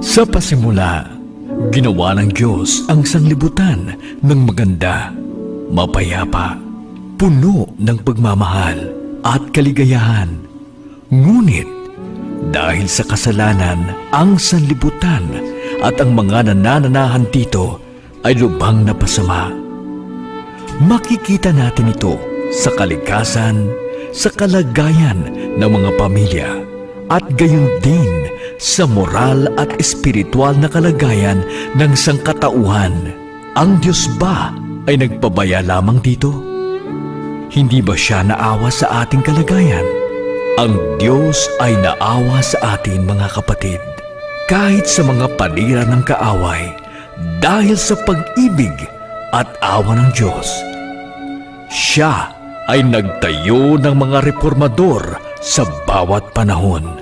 Sa pasimula, ginawa ng Diyos ang sanglibutan ng maganda, mapayapa, puno ng pagmamahal at kaligayahan. Ngunit, dahil sa kasalanan, ang sanlibutan at ang mga nanananahan dito ay lubhang napasama. Makikita natin ito sa kalikasan, sa kalagayan ng mga pamilya, at gayon din sa moral at espiritual na kalagayan ng sangkatauhan. Ang Diyos ba ay nagpabaya lamang dito? Hindi ba siya naawa sa ating kalagayan? Ang Diyos ay naawa sa atin, mga kapatid. Kahit sa mga panira ng kaaway, dahil sa pag-ibig at awa ng Diyos, siya ay nagtayo ng mga reformador sa bawat panahon.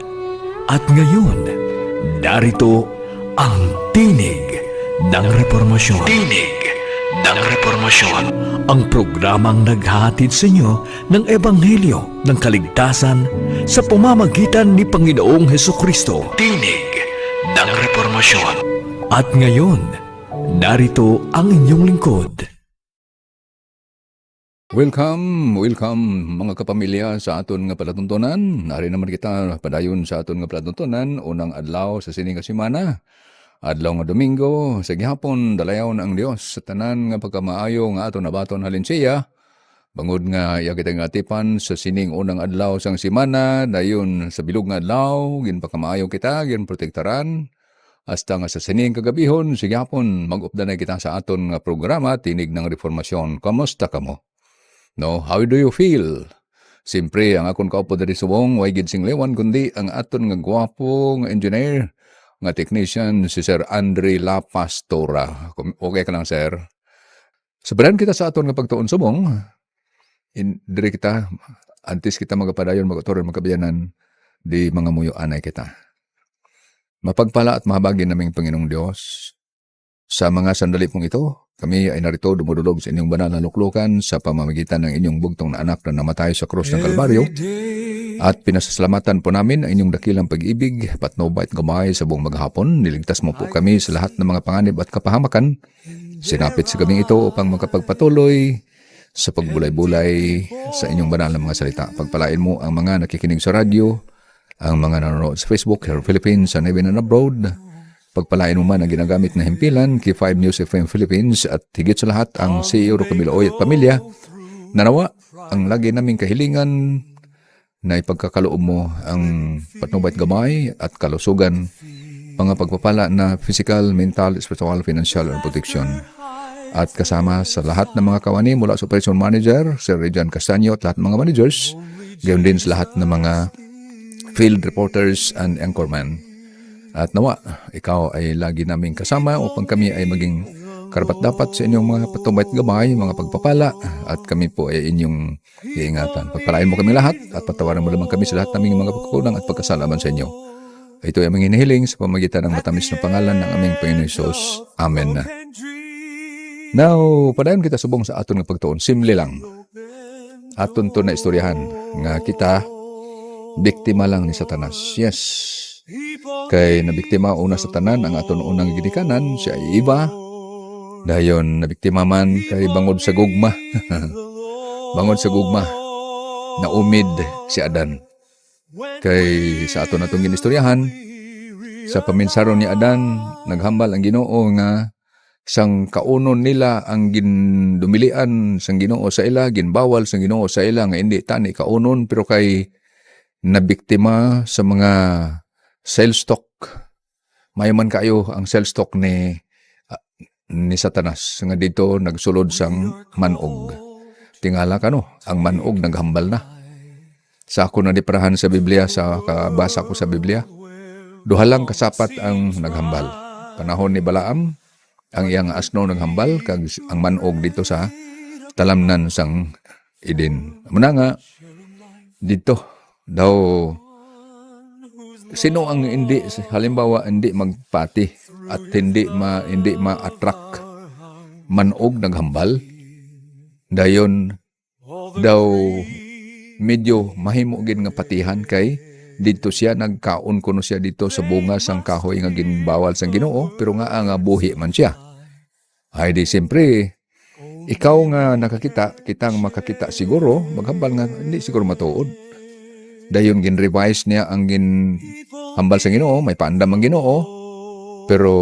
At ngayon, narito ang Tinig ng Reformasyon. Tinig ng Reformasyon. Ang programang naghahatid sa inyo ng Ebanghelyo ng kaligtasan sa pamamagitan ni Panginoong Heso Kristo. Tinig ng Reformasyon. At ngayon, narito ang inyong lingkod. Welcome, welcome, mga kapamilya, sa aton nga palatuntunan. Nari naman kita padayon sa aton nga palatuntunan, unang adlaw sa sini nga semana. Adlaw nga Domingo, sa gihapon dalayawon ang Dios sa tanan nga pagkamaayo nga aton nabaton halin siya. Bangod nga iya kita nga atipan sa sining unang adlaw sang semana, dayon sa bilog nga adlaw ginpakamaayo kita, ginprotektaran. Hasta nga sa sining kagabihon, sa gihapon mag-updanay kita sa aton nga programa Tinig ng Reformasyon. Kamusta kamo? No, how do you feel? Siyempre, ang akong kaupod diri subong, way gid sing lewan kundi ang aton nga gwapo nga engineer, nga technician, si Sir Andre La Pastora. Okay ka lang, sir? Sa kita sa aton nga pagtuon subong, diri kita, antes kita magapadayon mag-utoron magkabiyanan, di mga muyo anay kita. Mapagpala at mahabagin naming Panginoong Diyos, sa mga sandali pong ito, kami ay narito dumudulog sa inyong banal na luklukan sa pamamagitan ng inyong bugtong na anak na namatay sa krus ng Kalbaryo. At pinasasalamatan po namin ang inyong dakilang pag-ibig, patnubay at gabay sa buong maghapon. Niligtas mo po kami sa lahat ng mga panganib at kapahamakan. Sinapit sa gabing ito upang makapagpatuloy sa pagbulay-bulay sa inyong banal na mga salita. Pagpalain mo ang mga nakikinig sa radyo, ang mga nanonood sa Facebook, here in Philippines, and even and abroad. Pagpalain mo man ang ginagamit na himpilan, K5 News FM Philippines, at higit sa lahat ang CEO Rocamilo Oy at pamilya, nanawa ang lagi naming kahilingan na ipagkakaloob mo ang patnubay at gabay at kalusugan, mga pagpapala na physical, mental, spiritual, financial, and protection. At kasama sa lahat ng mga kawani mula sa Operation Manager, Sir Rejan Castaño at lahat ng mga managers, gayon din sa lahat ng mga field reporters and anchorman. At nawa, ikaw ay lagi naming kasama upang kami ay maging karapat-dapat sa inyong mga patnubay at gabay, mga pagpapala, at kami po ay inyong iingatan. Pagpalain mo kami lahat at patawarin mo lamang kami sa lahat naming mga pagkukulang at pagkasalaman sa inyo. Ito ay aming hinihiling sa pamamagitan ng matamis na pangalan ng aming Panginoon Hesus. Amen. Now, padayon kita subong sa aton nga pagtuon. Simple lang. Aton to na istoryahan nga kita biktima lang ni Satanas. Yes. Kay nabiktima una sa tanan ang aton unang ginikanan, siya ay Eva. Dayon nabiktima man kay bangod sa gugma. Bangod sa gugma, naumid si Adan. Kay sa aton atong ginistoryahan, sa paminsaron ni Adan, naghambal ang Ginoo nga sang kaunon nila ang gindumilian sang Ginoo sa ila, ginbawal sang Ginoo sa ila nga hindi tani kaunon, pero kay nabiktima sa mga sales talk. Mayo man kayo ang sales talk ni Satanas nga dito nagsulod sang manog. Tingala kano, ang manog naghambal na. Sa ako na diparahan sa Biblia, sa kabasa ko sa Biblia, duha lang kasapat ang naghambal. Panahon ni Balaam, ang iyang asno naghambal kag ang manog dito sa talamnan sang Eden. Muna nga dito daw, sino ang hindi, halimbawa, hindi magpati at hindi ma-attract? Manog naghambal, dayon daw medyo mahimo gid nga patihan kay Dito siya nagkaon kuno siya dito sa bunga sang kahoy nga ginbawal sang Ginoo, pero nga nga buhi man siya. Ay di siyempre, ikaw nga nakakita, kitang makakita siguro, maghambal nga hindi siguro matuod. Dayon gin-revise niya ang gin hambal sa Ginoo, may paandam ang Ginoo, pero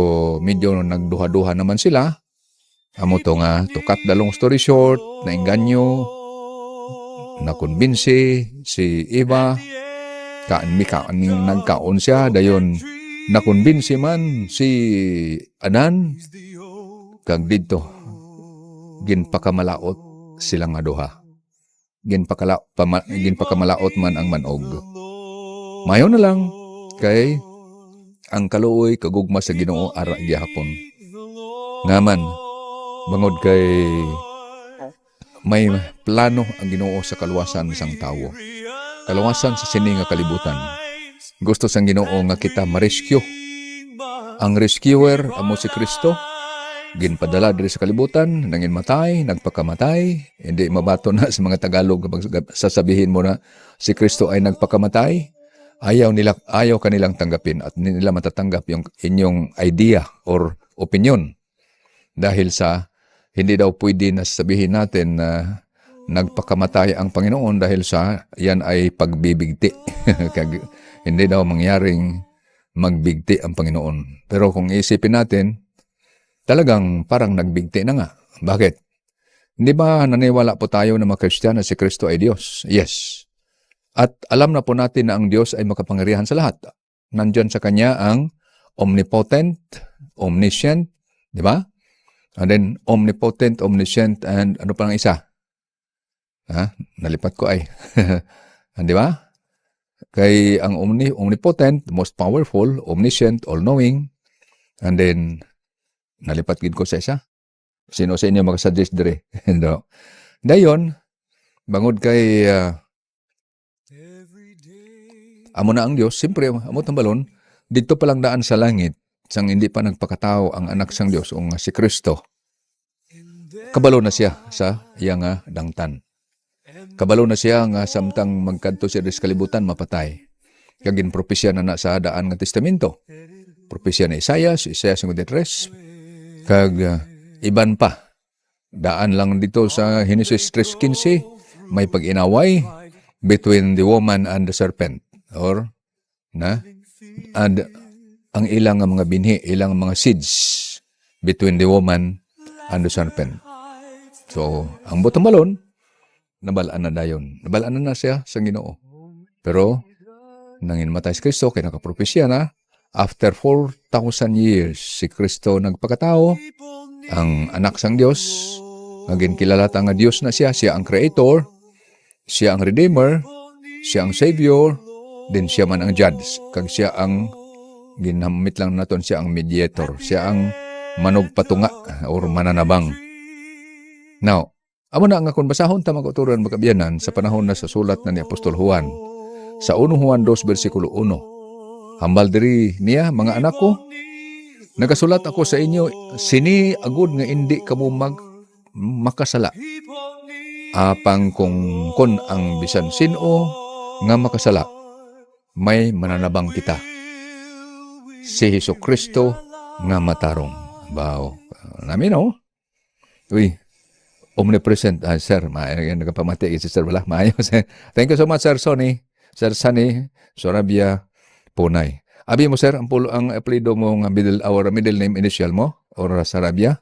medyo nagduha-duha naman sila. Amo to nga, to cut the long story short, nainganyo, nakumbinsi si Eva, kaan mi kaan nagkaon siya, dayon nakumbinsi man si Adan, kag didto ginpakamalaot sila nga duha. Ginpakamalaot man ang man-og. Mayo na lang kay ang kaluoy kagugma sa Ginoo ara gihapon. Ngaman bangod kay may plano ang Ginoo sa kaluwasan sang tawo. Kaluwasan sa sini nga kalibutan. Gusto sang Ginoo nga kita ma-rescue. Ang rescuer amo si Kristo. Ginpadala diri sa kalibutan, nangin matay, nagpakamatay. Hindi mabato na sa mga Tagalog kapag sasabihin mo na si Kristo ay nagpakamatay. Ayaw nila, ayaw kanilang tanggapin at hindi nila matatanggap yung inyong idea or opinion dahil sa hindi daw pwede na sabihin natin na nagpakamatay ang Panginoon dahil sa yan ay pagbibigti. Kag hindi daw mangyaring magbigti ang Panginoon. Pero kung isipin natin, talagang parang nagbigti na nga. Bakit? Hindi ba naniwala po tayo na mga Kristiyano si Kristo ay Diyos? Yes. At alam na po natin na ang Diyos ay makapangyarihan sa lahat. Nandyan sa Kanya ang omnipotent, omniscient, di ba? And then, omnipotent, omniscient, and ano pa ang isa? Ha? Nalipat ko ay. Di ba? Kay ang omnipotent, most powerful, omniscient, all-knowing, and then, nalipat gid ko sa isa. Sino sa inyo makasuggest dire? No. Dayon, bangod kay amo na ang Dios, siyempre amo tambalon, dito pa lang daan sa langit, sang hindi pa nagpakatao ang anak sang Dios o nga si Kristo. Kabalo na siya sa iya nga dangtan. Kabalo na siya nga samtang magkadto siya sa kalibutan mapatay. Kag ginpropesya na na sa daan nga testamento. Propesya ni Isaias, Isaias 53, kag iban pa. Daan lang dito sa Genesis 3:15, may pag-inaway between the woman and the serpent or na and ang ilang nga mga binhi, ilang mga seeds between the woman and the serpent. So, ang butang balon, nabalaan na dayon. Nabalaan na na siya sa Ginoo. Pero, nangin matay si Kristo, kay nakapropesya na, after 4,000 years, si Kristo nagpakatao, ang anak sang Dios, nga ginkilala ta nga Dios na siya, siya ang creator, siya ang redeemer, siya ang savior, then siya man ang judge, kag siya ang ginamit lang naton siya ang mediator, siya ang manugpatunga or mananabang. Now, amo na nga kung basahon ta, mga kauturan, mga kabiyanan, sa panahon na sa sulat na ni Apostol Juan sa 1 Juan 2 versikulo 1. Hambal diri niya, "Mga anak ko, nagasulat ako sa inyo sini agud nga indi kamo mag makasala. Apang kung kon ang bisan sino nga makasala, may mananabang kita, si Hesus Kristo nga matarong." Baw. Namin no? Uy, omnipresent. Ah, sir, maayo nagapamati si sir wala. Maayo. Thank you so much, Sir Sonny. Sir Sunny Sorabia Punay. Abi mo, sir, ang pulo ang apelyido mo nga middle our middle name initial mo or Sarabia.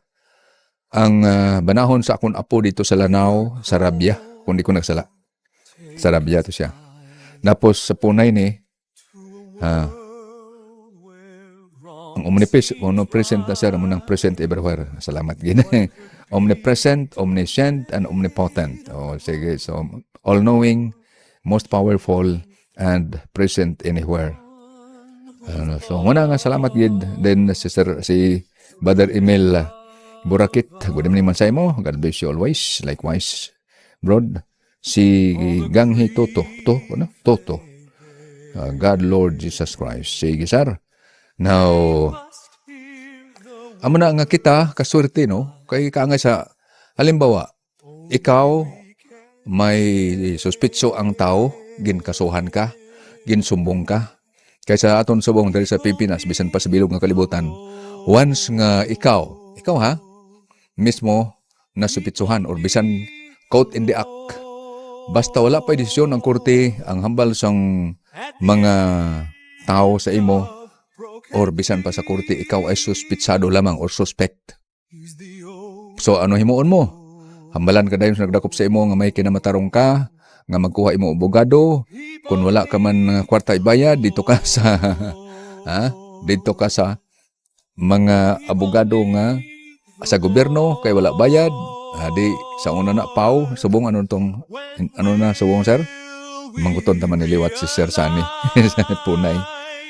Ang banahon sa akong apo dito sa Lanao, Sarabia, kung di ko nagsala. Sarabia to siya. Tapos sa Punay ni ang omnipresent, omnipresent na sir, amo nang present everywhere. Salamat gid. Omnipresent, omniscient, and omnipotent. Oh, sige. So, all-knowing, most powerful, and present anywhere. Ano, so, muna nga salamat gid. Then si Sir, si Brother Emil Burakit, good evening man sa imo. God bless you always. Likewise, brod. Si Ganghi Toto, to, ano? Toto. God Lord Jesus Christ. Sige, sir. Now, amo na nga kita kaswerte, no? Kay kaangay sa halimbawa, ikaw may suspitso ang tao, ginkasuhan ka, Ginsumbong ka. Kaysa aton subong diri sa Pilipinas, bisan pa sa bilog nga kalibutan, once nga ikaw, ikaw ha, mismo nasupitsuhan or bisan caught in the act, basta wala pa desisyon ng korte, ang hambal sang mga tao sa imo or bisan pa sa korte, ikaw ay suspitsado lamang or suspect. So ano himuon mo? Hambalan ka dayon sa nagdakop sa imo nga may kinamatarong ka, nga magkuha imo abogado. Kung wala ka man kwarta ibayad, dito ka sa ha? Dito ka sa mga abogado nga sa gobyerno kay wala bayad. Di sa una na PAO, subong ano tong ano na subong, sir? Mangguton taman niliwat si Sir Sani Punay.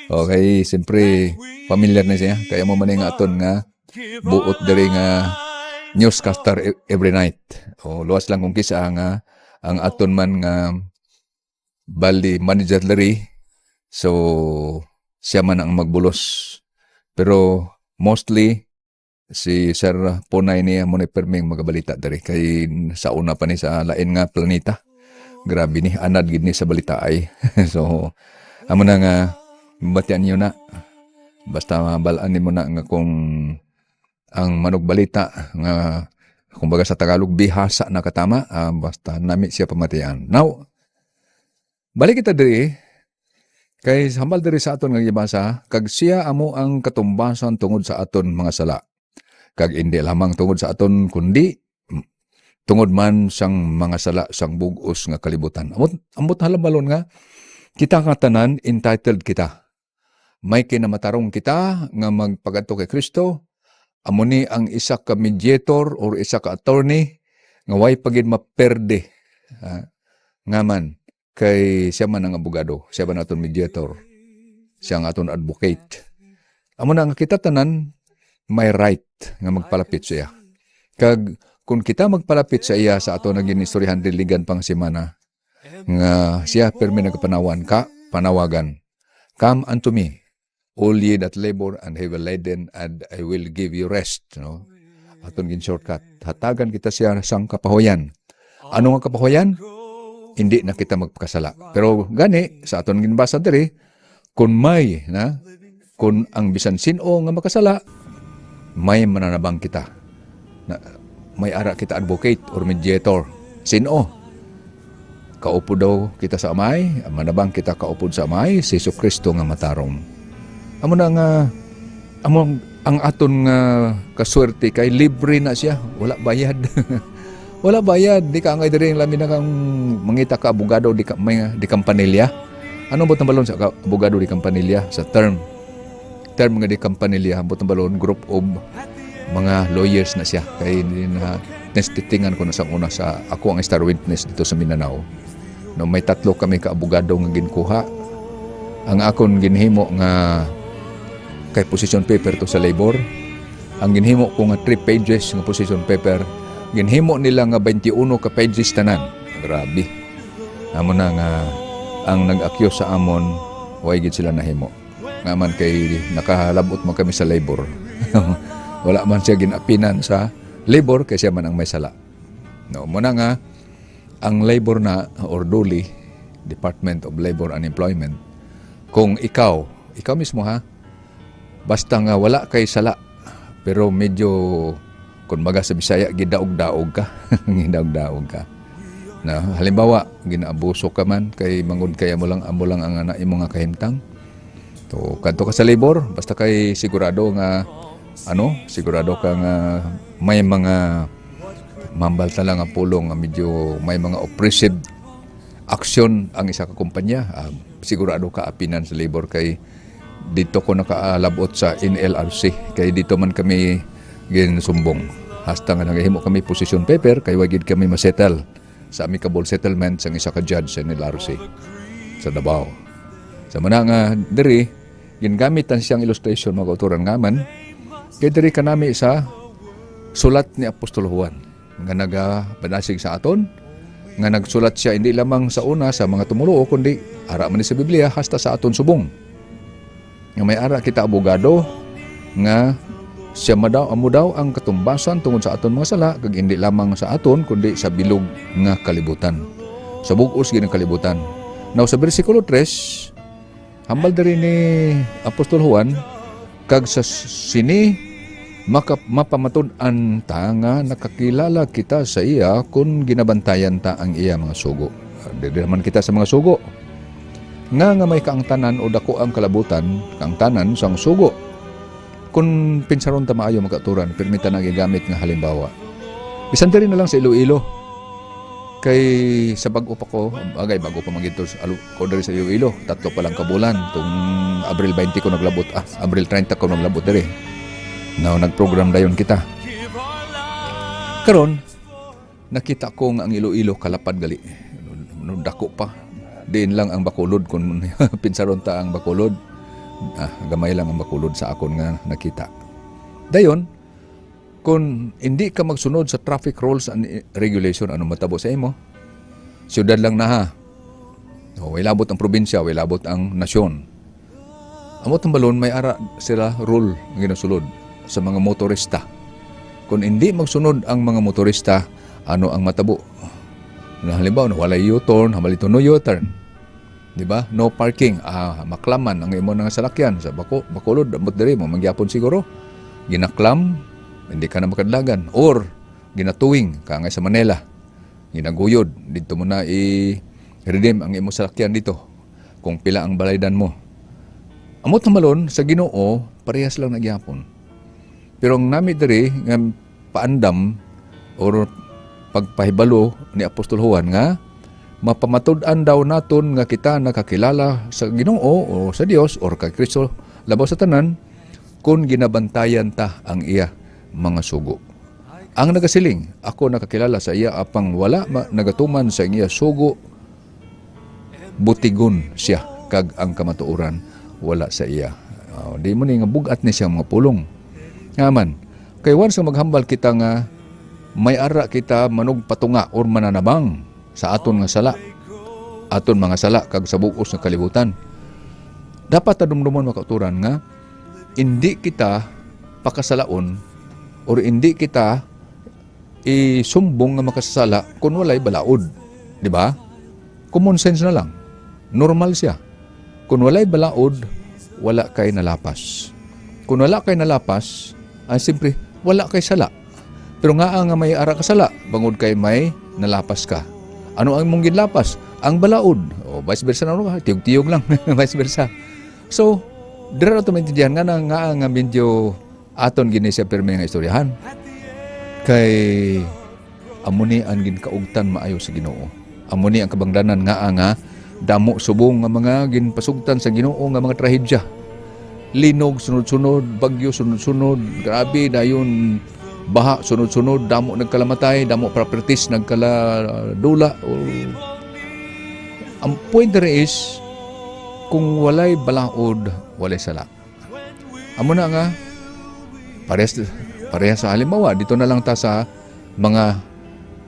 Okay, siyempre familiar na siya. Kaya mo man nga aton nga buot diri nga newscaster every night. O luwas lang kung kisa nga ang aton man nga bali manager diri. So siya man ang magbulos. Pero mostly si Sir Punay niya mo ni perming magabalita diri kay sa una pa ni sa lain nga planeta. Grabe ni anad gid ni sa balita ay. So amo na nga batian niyo na. Basta mabalaan nimo na nga kung ang manugbalita nga kumbaga sa Tagalog bihasa na katama, basta nami siya pamatian. Now, balik kita diri kay hambal diri sa aton nga gibasa, kag siya amo ang katumbasan tungod sa aton mga sala. Kag hindi lamang tungod sa aton kundi tungod man sang mga sala sang bug-os nga kalibutan. Amot halambalon nga kita nga tanan entitled kita. May kinamatarong kita nga magpagadto kay Kristo. Amo ni ang isa ka mediator or isa ka attorney nga way pagid maperde. Nga man kay siya man ang abogado, siya man aton mediator, siya ang aton advocate. Amo na nga kita tanan may right nga magpalapit siya. Kag kung kita magpalapit sa iya sa ato naging istoryahan diligan pang semana nga siya permi nagpanawan ka panawagan, "Come unto me, all ye that labor and heavy laden, and I will give you rest," no? Aton gin shortcut, hatagan kita siya sang kapahuyan. Ano nga kapahuyan? Hindi na kita magpakasala. Pero gani sa aton ginbasa diri, kung may na kung ang bisan sin-o nga makasala, may mananabang kita na may ara kita advocate or mediator. Sino? Kaupod daw kita sa Amay, manabang kita kaupod sa Amay, si Jesu Kristo nga matarong. Amo na nga amo ang aton nga kaswerte kay libre na siya, wala bayad. Wala bayad, di ka angay diri labi na kang mangita ka abogado di ka may di kampanilya. Ano ba balon sa abogado di kampanilya sa term? Term nga di kampanilya, ambot ang balon group of mga lawyers na siya kay hindi na testitingan ko na sa una sa ako ang star witness dito sa Mindanao. No, may tatlo kami ka abogado nga ginkuha. Ang akon ginhimo nga kay position paper to sa labor. Ang ginhimo ko nga 3 pages nga position paper, ginhimo nila nga 21 ka pages tanan. Grabe. Amo na nga ang nag-accuse sa amon, way gid sila nahimo. Nga man kay nakahalabot man kami sa labor. Wala man siya ginapinan sa labor kay siya man ang may sala. No, muna nga ang labor na or DOLE, Department of Labor and Employment, kung ikaw, ikaw mismo ha, basta nga wala kay sala, pero medyo, kung maga sa Bisaya, gidaog-daog ka. Gidaog-daog ka. Na, halimbawa, ginaabuso ka man, kay mangod kay amo lang ang anak imo nga kahimtang. To, kadto ka sa labor, basta kay sigurado nga, ano, sigurado ka nga may mga mambal ta lang ang pulong nga medyo may mga oppressive action ang isa ka kumpanya, sigurado ka apinan sa labor kay dito ko nakaalabot sa NLRC kay dito man kami ginsumbong. Hasta nga nagahimo kami position paper kay wagid kami masettle sa amicable settlement sa isa ka judge sa NLRC sa Davao. Sa muna nga diri gingamit ang siyang illustration, mga kauturan, nga man kay diri kanami sa sulat ni Apostol Juan nga nagabanasig sa aton nga nagsulat siya hindi lamang sa una sa mga tumuluo kundi ara man ni sa Biblia hasta sa aton subong nga may ara kita abogado nga siya madaw amo daw ang katumbasan tungod sa aton mga sala kag hindi lamang sa aton kundi sa bilog nga kalibutan, sa bug-os gid nga kalibutan. Now, sa bersikulo 3. Hambal diri ni Apostol Juan, kag sa sini mapamatud-an ta nga nakakilala kita sa iya kung ginabantayan ta ang iya mga sugo. Dili naman kita sa mga sugo. Nga nga may kaangtanan o dako ang kalabutan, kaangtanan sang sugo. Kung pinsaron ta maayo, mga kauturan, permita na gigamit nga halimbawa. Bisan diri na lang sa Iloilo. Kay sa bag-o pa ko, bagay bago pa man gito ko diri sa Iloilo, 3 pa lang ka bulan tung Abril 20 ko naglabot, Abril 30 ko naglabot diri. Now nagprogram dayon kita. Karon nakita ko nga ang Iloilo kalapad gali. No, dako pa. Diin lang ang Bacolod kung pinsaron ta ang Bacolod. Gamay lang ang Bacolod sa akon nga nakita. Dayon, kung hindi ka magsunod sa traffic rules and regulation, ano matabo sa imo? Siyudad lang na ha. O, way labot ang probinsya, way labot ang nasyon. Amot ang balon, may ara sila rule nga ginasulod sa mga motorista. Kung hindi magsunod ang mga motorista, ano ang matabo? Na halimbawa, no, walay U-turn, hamalito no U-turn. Di ba? No parking. Maklaman ang imo nga salakyan sa Bacolod, amot diri mo mangyapon siguro. Ginaklam, hindi ka na makadlagan or ginatuwing ka nga sa Manila. Ginaguyod dito mo na i-redeem ang imo salakyan dito kung pila ang balaydan mo. Amot na malon sa Ginoo parehas lang nagyapon. Pero ang nami diri nga paandam or pagpahibalo ni Apostol Juan nga mapamatud-an daw naton nga kita nakakilala sa Ginoo o sa Dios or kay Kristo labaw sa tanan kung ginabantayan ta ang iya mga sugo. Ang nagasiling, ako nakakilala sa iya apang wala nagatuman sa iya sugo, butigon siya kag ang kamatuoran wala sa iya. Di mo ni nga bugat ni siya mga pulong. Ngaman, kay once nga maghambal kita nga may ara kita manog patunga or mananabang sa aton nga sala, aton mga sala kag sa bugos nga kalibutan. Dapat adumdumon, mga kauturan, nga hindi kita pakasalaon or hindi kita isumbong nga makasasala kung walay balaod. Di ba? Common sense na lang. Normal siya. Kung walay balaod, wala kay nalapas. Kung wala kay nalapas, ay siyempre, wala kay sala. Pero nga nga may ara ka sala, bangod kay may nalapas ka. Ano ang mong ginlapas? Ang balaod. O vice versa na ba? Tiyog-tiyog lang. Vice versa. So, dira na ito maintindihan nga na nga nga medyo aton gini siya pirmi nga istoryahan. Kay amo ni ang ginkaugtan maayo sa Ginoo. Amo ni ang kabangdanan nga nga damo subong nga mga ginpasugtan sa Ginoo nga mga trahedya. Linog sunod-sunod, bagyo sunod-sunod, grabe dayon baha sunod-sunod, damo nagkalamatay, damo properties nagkaladula. Ang point there is kung walay balaod, walay sala. Amo na nga parehas parehas sa halimbawa dito na lang ta sa mga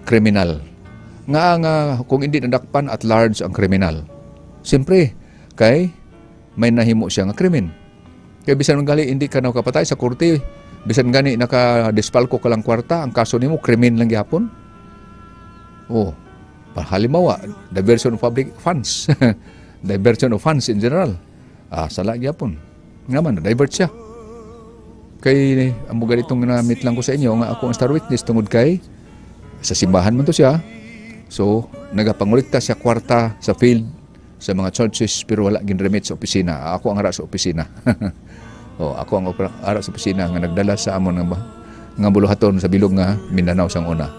kriminal. Nga nga kung hindi nadakpan at large ang kriminal. Siyempre, kay may nahimo siya nga krimen. Kay bisan man gali hindi ka nakapatay sa korte, bisan gani naka-dispalko ka lang kwarta, ang kaso nimo krimen lang gihapon. Oh, halimbawa, diversion of public funds. Diversion of funds in general. Sala gyapon. Nga man, divert siya. Kay amo ganitong na-meet lang ko sa inyo nga ako ang star witness tungod kay sa simbahan man to siya. So, nagapangolekta siya kwarta sa field sa mga churches pero wala ginremit sa opisina. Ako ang ara sa opisina. Oh, ako ang ara sa opisina nga nagdala sa amon nga buluhaton sa bilog nga Mindanao sang una.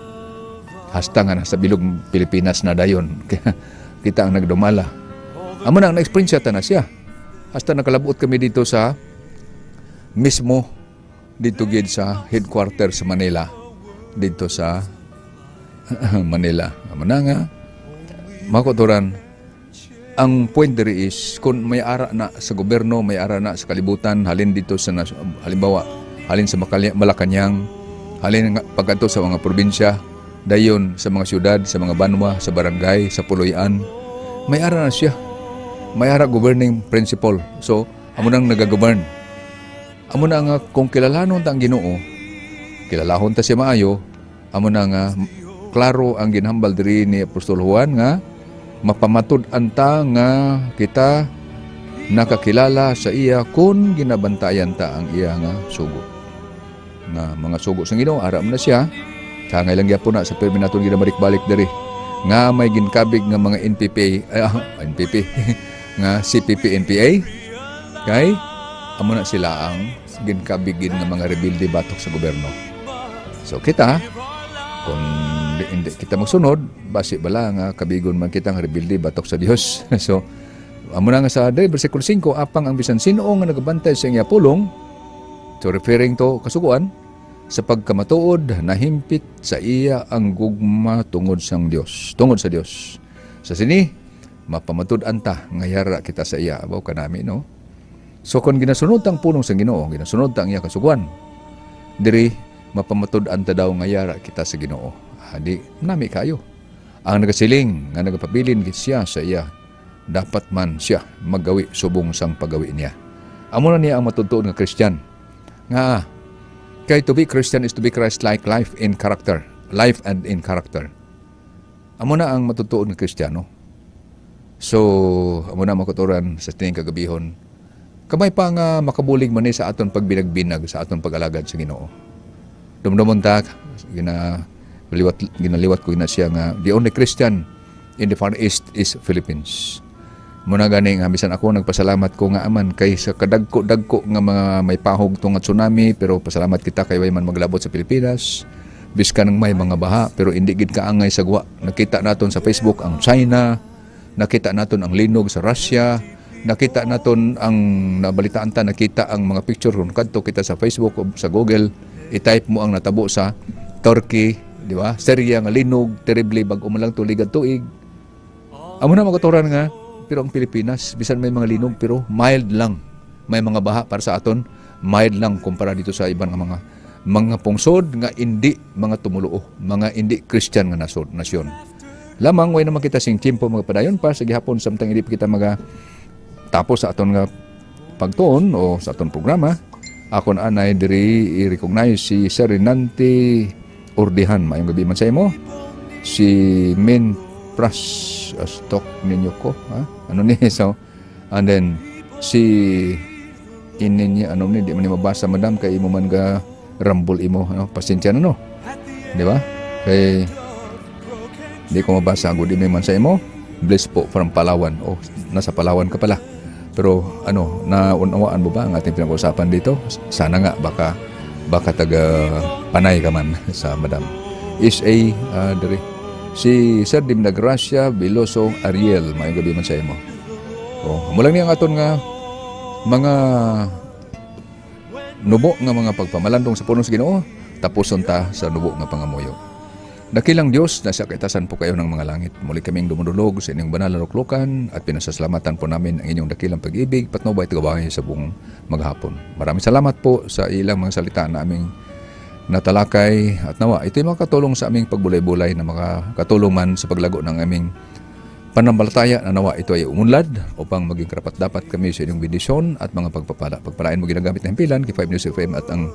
Hasta nga sa bilog Pilipinas na dayon. Kita ang nagdumala. Amo na ang na-experience ta na siya. Hasta nakalabot kami dito sa mismo dito gid sa headquarter sa Manila, dito sa Manila. Amo na nga, mga kauturan, ang point diri is kung may ara na sa gobyerno, may ara na sa kalibutan, halin dito sa halimbawa, halin sa Malacanang, halin nga pagkadto sa mga probinsya, dayon sa mga syudad, sa mga banwa, sa barangay, sa puloy-an, may ara na siya. May ara governing principle. So, amo nang nagagovern. Amo na nga kung kilalanon ta ang Ginoo, kilalahon ta siya maayo, amo na nga klaro ang ginhambal diri ni Apostol Juan nga mapamatud-an ta nga kita Nakakilala sa iya kung ginabantayan ta ang iya nga sugo. Nga mga sugo sa Ginoo, ara man na siya. Kangay lang gyapon na sa pirmi naton ginabalik-balik diri nga may ginkabig nga mga NPP, ay, NPP nga CPP NPA, kay amo na sila ang ginkabigin nga mga rebelde batok sa gobyerno. So kita, kung hindi kita magsunod, basi bala nga kabigon man kita nga rebelde batok sa Dios. So amo na nga sa diri versikulo 5, apang ang bisan sino nga nagabantay sa iya pulong, so referring to kasuguan, sa pagkamatuod nahimpit sa iya ang gugma tungod sang Dios, tungod sa Dios. Sa sini mapamatud-an ta nga yara kita sa iya. Abaw kanami, no? So kung ginasunod ang pulong sa Ginoo, ginasunod ta ang iya kasuguan, diri mapamatud-an ta daw nga yara kita sa Ginoo. Adi nami kayo. Ang nagasiling nga nagapabilin gid siya sa iya, dapat man siya maggawi subong sang paggawi niya. Amo na niya ang matutuon nga Christian. Nga kay to be Christian is to be Christ-like life in character, life and in character. Amo na ang matutuon nga Kristiyano. So, amo na, mga kauturan, sa tining kagabihon. Kamay pa nga makabulig man ni sa aton pagbinagbinag, sa aton pag-alagad sa Ginoo. Dumdumon ta, ginaliwat ko na siya nga the only Christian in the Far East is Philippines. Muna gani nga bisan ako nagpasalamat ko nga aman kay sa kadagko-dagko nga mga may pahog to nga tsunami, pero pasalamat kita kay way man maglabot sa Pilipinas. Biskan may mga baha, pero hindi gid kaangay sa guwa. Nakita naton sa Facebook ang China, nakita naton ang linog sa Russia, nakita naton ang nabalitaan ta, nakita ang mga picture kung kadto kita sa Facebook o sa Google, i-type mo ang natabo sa Turkey, di ba? Syria nga linog, terribly, bag-o man lang tuligad tuig. Amo na, mga kauturan, nga pero ang Pilipinas, bisan may mga linog, pero mild lang. May mga baha, para sa aton mild lang kumpara dito sa ibang mga pungsod nga hindi mga tumuluo, mga hindi Christian nga nasod, nasyon. Lamang way naman kita sing tiempo, mga padayon pa sa gihapon samtang hindi pa kita maga tapos sa aton nga pagtuon o sa aton programa. Akon anay diri i-recognize si Sir Renante Ordihan. Maayong gabi man sa imo. Si Min Pras stock ninyo ko, ha? Ano ni? So and then si ini niya, ano ni, di man ni mabasa, madam, kay imo man ga rambol imo, ano, pasensya na, no, di ba? Kay di ko mabasa. Good evening man sa imo. Bless po from Palawan. Oh, nasa Palawan ka pala. Pero ano, naunawaan mo ba ang ating pinag-usapan dito? Sana nga, baka baka taga Panay ka man sa madam. Is a diri si Sir Dimnagracia Veloso Ariel, maayong gabi man sa imo. Oh, amo lang niya ang aton nga mga nubo nga mga pagpamalandong sa pulong sa Ginoo. Tapuson ta sa nubo nga pangamuyo. Dakilang Diyos, nasa kaitasan po kayo ng mga langit. Muli kaming dumudulog sa inyong banal na luklukan at pinasasalamatan po namin ang inyong dakilang pag-ibig, patnubay at gabay sa buong maghapon. Maraming salamat po sa ilang mga salita na aming natalakay at nawa ito'y makatulong sa aming pagbulay-bulay na makakatulong man sa paglago ng aming pananampalataya na nawa ito ay umunlad upang maging karapat-dapat kami sa inyong bendisyon at mga pagpapala. Pagpalain mo ginagamit na himpilan, K5 News FM at ang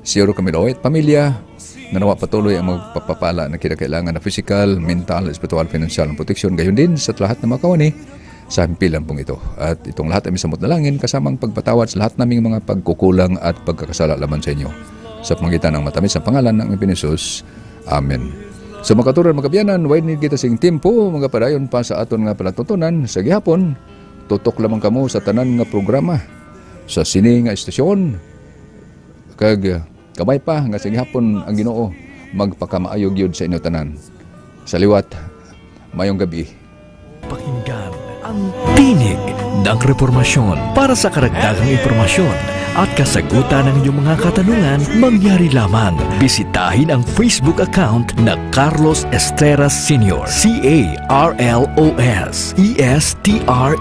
Siyoro Camilo at pamilya na nawa patuloy ang magpapapala na kinakailangan na physical, mental, spiritual, financial ang proteksyon. Gayon din sa lahat ng mga kawani sa himpilan pong ito. At itong lahat ay samot na langin kasamang pagpatawad sa lahat naming mga pagkukulang at pagkakasala laman sa inyo. Sa pamagitan ng matamis na pangalan ng aming Jesus. Amen. Sa mga kauturan, mga kabyanan, way ni kita sing tempo, mga padayon pa sa aton nga palatutunan sa gihapon. Tutok lamang kamo sa tanan nga programa sa sini nga estasyon. Kag kamay pa nga sa gihapon ang Ginoo magpakamaayo gyud sa inyo tanan. Sa liwat, mayong gabi. Pakinggan ang Tinig ng Reformasyon. Para sa karagdagang impormasyon at kasagutan ng inyong mga katanungan, mangyari lamang bisitahin ang Facebook account na Carlos Estrera Sr. Carlos Estrera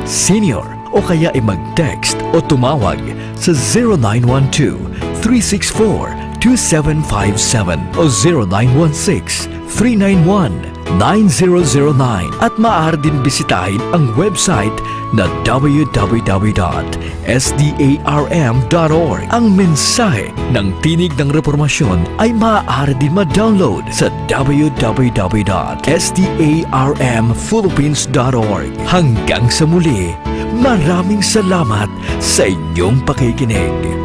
Sr. o kaya ay mag-text o tumawag sa 0912 364 2757 o 0916 391 9009 at maaari din bisitahin ang website na www.sdarm.org. Ang mensahe ng Tinig ng Reformasyon ay maaari din ma-download sa www.sdarmphilippines.org. Hanggang sa muli, Maraming salamat sa inyong pakikinig.